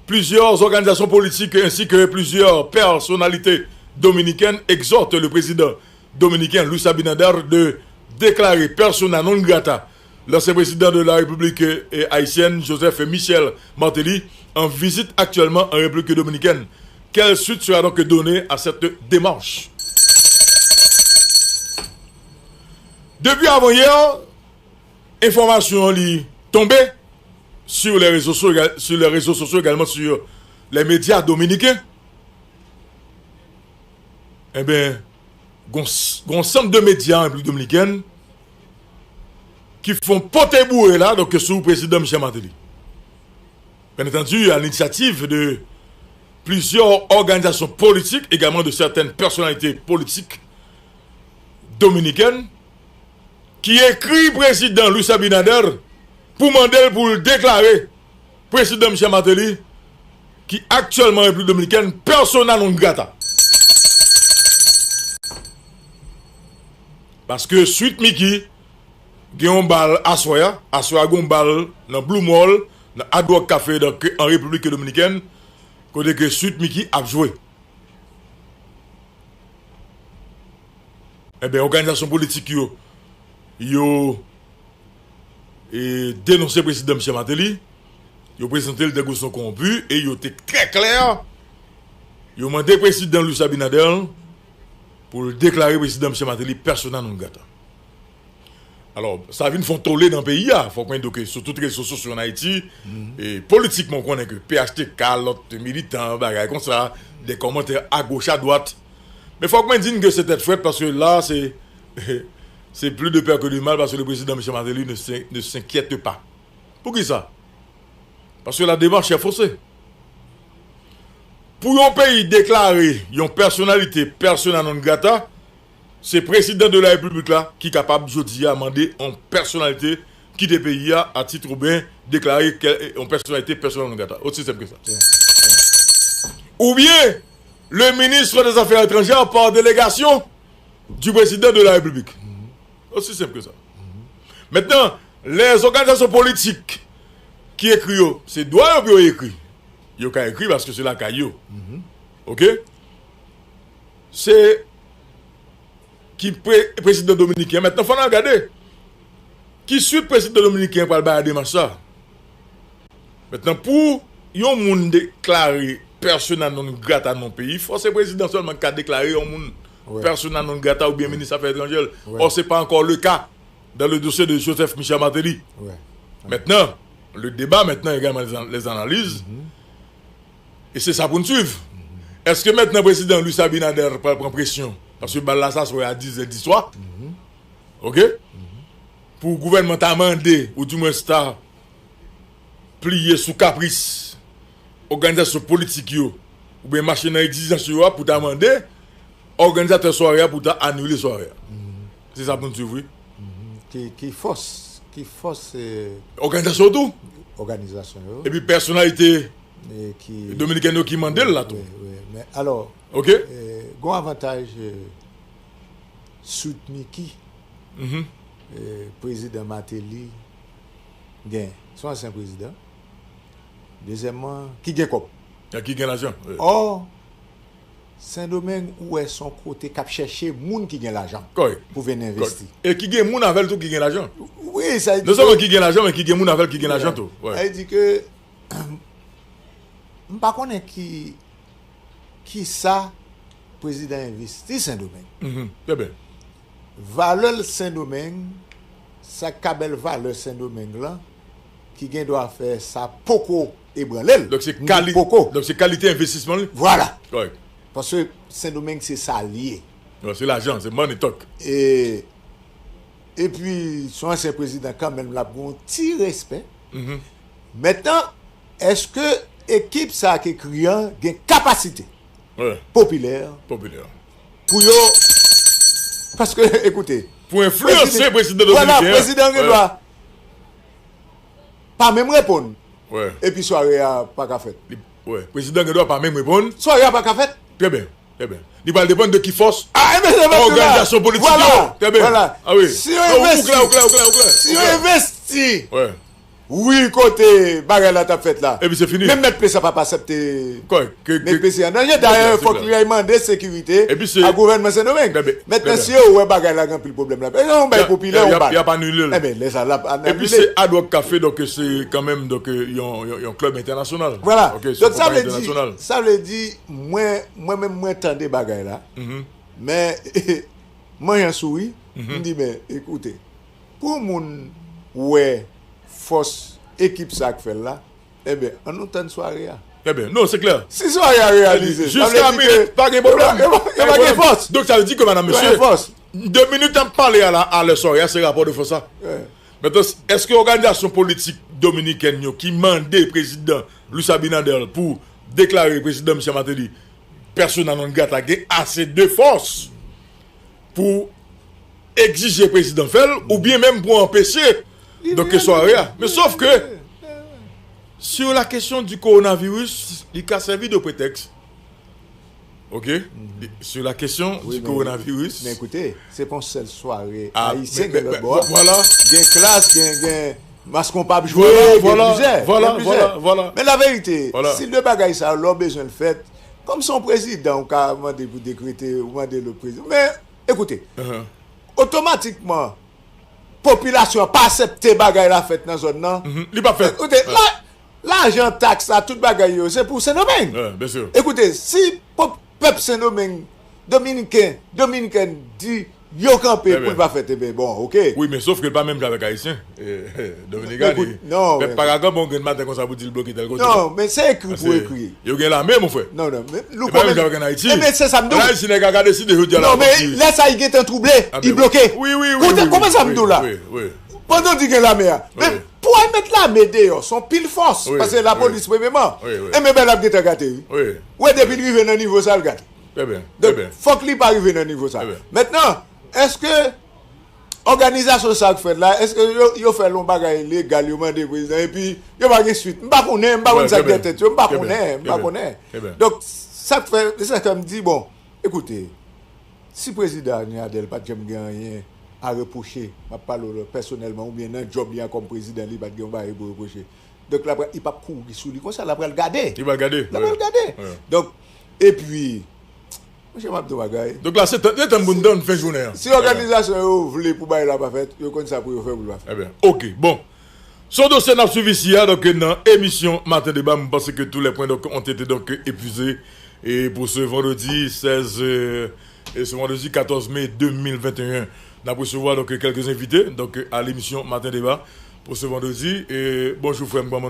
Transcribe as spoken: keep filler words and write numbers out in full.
Plusieurs organisations politiques ainsi que plusieurs personnalités dominicaines exhortent le président dominicain Luis Abinader de déclarer persona non grata l'ancien président de la République, euh, haïtienne, Joseph Michel Martelly, en visite actuellement en République dominicaine. Quelle suite sera donc donnée à cette démarche? Depi avanyè, enfòmasyon an li tonbe sur les réseaux sociaux, sur les réseaux sociaux, également sur les médias dominicains. Enben, gon, gon sanm de medya an Repiblik Dominikèn ki fè yon pote boure la, donk, sou prezidan Michel Martelly. Bien entendu, à l'initiative de plusieurs organisations politiques, également de certaines personnalités politiques dominicaines, ki ekri prezidan Luis Abinader pou mande l pou l deklare prezidan Michel Martelly, ki aktyèlman Repiblik Dominikèn, persona non grata. Paske Sweet Micky gen yon bal aswè a, aswè a gen yon bal nan Blue Mall, nan Hard Rock Café, donk, an Repiblik Dominikèn, kote ke Sweet Micky ap jwe. Enben, òganizasyon politik yo, yo, e, denonse prezidan Michel Martelly, yo prezante l tankou se yon kowonpi, e yo te trè klè, yo mande prezidan Luis Abinader pou l deklare prezidan Michel Martelly persona non grata. Alò, sa vin fè yon tole nan peyi a. Fòk mwen di w ke sou tout rezo sosyo ann Ayiti, e politikman, w konnen ke P H T K, lòt militan, bagay konsa, de kòmantè agoch, adwat. Men fòk mwen di n ke se tèt frèt, paske la, se, c'est plus de peur que de mal, parce que le président Michel Martelly ne s'in-, ne s'inquiète pas. Poukisa? Paske la démarche est faussée. Pou yon peyi deklare yon pèsonalite persona non grata, se prezidan de la repiblik la ki kapab jodi a mande yon pèsonalite kite peyi a, a tit, oubyen deklare kè-, yon pèsonalite persona non grata. Osi senp ke sa. Oubyen, le ministre des Affaires étrangères par délégation du président de la République. Osi senp ke sa. Mentnan, lè òganizasyon politik ki ekri yo, se dwa yo pou yo ekri. Yo ka ekri paske se lakay yo. Oke? Se ki pre-, prezidan dominiken. Mentnan, fò n al gade ki swit prezidan dominiken pral bay a demach sa. Mentnan, pou yon moun deklare persona non grata nan yon peyi, fò se prezidan sèlman ki ka deklare yon moun persona non grata oubyen minis afè etranjè. Or, se pa ankò le ka dans le dossier de Joseph Michel Martelly. Mentnan, le débat maintenant également, les an-, les analyses, e se sa pou n swiv. Èske mentnan prezidan Luis Abinader pral pran presyon? Paske bal la sa sou a dizè di swa. Oke? Pou gouvènman ta mande, ou dimwens ta pliye sou kapris òganizasyon politik yo, oubyen mache nan egzijans yo a pou ta mande òganizatè sware a pou ta anile sware a. Se sa pou n swiv, wi. Ki, ki fòs, ki fòs, eh, òganizasyon yo tou. Òganizasyon yo. Epi pèsonalite dominikèn yo ki mande l la tou. Wi, wi. Men alò, oke, eh, gon avantaj, eh, Sweet Micky, eh, prezidan Martelly gen, se yon ansyen prezidan. Dezyèmman, ki gen kòb. Ki gen lajan, wi. Or, Sendomeng, ou wè, se yon kote k ap chèche moun ki gen lajan pou vin envesti. E ki gen moun avè l tou ki gen lajan. Wi, sa vle di ke non sèlman ki gen lajan, men ki gen moun avè l ki gen lajan tou. Sa vle di ke m pa konnen ki, kisa prezidan envesti Sendomeng. Trè byen. Valè l Sendomeng, sa k ka bèl valè Sendomeng lan, ki gen dwa fè sa poko ebranle l. Donk se kali-, donk se kalite envestisman li? Vwala. Kòrèk. Paske Sendomeng se sa l ye. Wi, se lajan, se money talk. E, epi, se yon ansyen prezidan kanmenm, l ap gen yon ti respè. Mentnan, èske ekip sa a k ekri an gen kapasite popilè pou yo, paske, ekoute, pou enfliyanse prezidan dominiken an, vwala, prezidan gen dwa pa menm reponn. Epi sware a pa ka fèt. Wi, prezidan gen dwa pa menm reponn. Sware a pa ka fèt. Trè byen, trè byen. Li pral depann de ki fòs òganizasyon politik yo. Vwala, vwala. Si yo envesti, si yo envesti Wi, kote bagay la t ap fèt la. Epi se fini. Menm mèt pes la p ap aksepte mèt pes an danje. Dayè, fòk li al mande sekirite a gouvènman Sendomeng. Mentnan, si yo wè bagay la gen anpil pwoblèm la, e yon bay popilè, yon bal. Y ap anile l. Enben, lè sa l ap anile. Epi se Hard Rock Café, donk se kanmenm, donk yon, yon, yon klèb entènasyonal. Vwala. Donk sa vle di, sa vle di, mwen, mwen menm, mwen tande bagay la. Men, mwen jan souri, m di, men, ekoute, pou moun wè fòs ekip sa k fè l la, enben, ann nou tann sware a. Enben, non, se klè. Si sware a reyalize, sa vle di ke pa gen pwoblèm. Yo pa gen fòs. Donk, sa vle di ke, madam, mesye, de minit n ap pale a la, a lè sware a, se rapò de fòs la. Mentnan, èske òganizasyon politik dominikèn yo ki mande prezidan Luis Abinader pou deklare prezidan Michel Martelly persona non grata gen ase de fòs pou egzije prezidan fè l, oubyen menm pou anpeche donk sware a. Men sòf ke, sur la question du coronavirus, li ka sèvi de prétexte. Ok? Sur la question du coronavirus. Men ekoute, se pa yon sèl sware ayisyen gen lòt bò a. Gen Klass, gen, gen Maskonpa ap jwe, gen plizyè, gen plizyè. Men laverite, si de bagay sa yo, lè w bezwen l fèt, kòm se yon prezidan, ou ka mande pou dekrete, ou mande lòt prezidan. Men, ekoute, otomatikman, popilasyon an pa aksepte bagay la fèt nan zòn nan. Li p ap fèt. Ekoute, la, lajan taks la, tout bagay yo, se pou Sendomeng. Ekoute, si pèp Sendomeng, Dominiken, Dominikèn di yo kanpe pou l pa fèt, enben, bon, ok. Wi, men sòf ke l pa menm jan avèk Ayisyen. Dominikan, pèp pa ka kanpe yon grenn maten konsa pou di l bloke tèl kote. Non, men se ekri pou ekri. Yo gen lame, mon frè. Non, non, men nou pa menm jan avèk ann Ayiti. Enben, se sa m di w. Ann Ayiti, nèg la ka deside jodi a la. Non, men lè sa, li gentan twouble, li bloke. Wi, wi, wi. Kote, kòman sa m di w la? Pandan w di gen lame a. Men pou al met lame deyò, se yon pil fòs, paske lapolis premyeman. Enben, bagay la ap gentan gate, wi. Ou wè, depi l rive nan nivo sa, l gate. Donk, fòk li pa rive nan nivo sa. Mentnan, èske òganizasyon sa k fèt la, èske yo, yo fè l yon bagay legal, yo mande prezidan, epi yo pa gen swit? M pa konnen, m pa konn sa k dèyè tèt yo, m pa konnen, m pa konnen. Donk, sa k fè, se sa k fè m di, bon, ekoute, si prezidan Abinader pa t janm gen anyen a repwoche, m ap pale w pèsonèlman, oubyen nan djòb li a kòm prezidan, li pa t gen yon bagay pou repwoche. Donk, l ap, li p ap kouri sou li konsa, l ap pral gade. Li pral gade. L ap pral gade. Donk, epi, monchè, m ap di w bagay. Donk la, se tan, se tan pou n tann fen jounen an. Si òganizasyon yo vle pou bagay la pa fèt, yo konn sa pou yo fè pou l pa fèt. Enben, ok, bon. Se yon dosye n ap swiv isi a, donk, nan emisyon Maten Deba, m panse ke tous les points, donc, ont été, donc, épuisés. Et pour ce vendredi seize, euh, et ce vendredi quatorze mai deux mille vingt et un, n ap resevwa, donk, quelques invités, donc, à l'émission Maten Deba pour ce vendredi. Et bonjou, frè m, kòman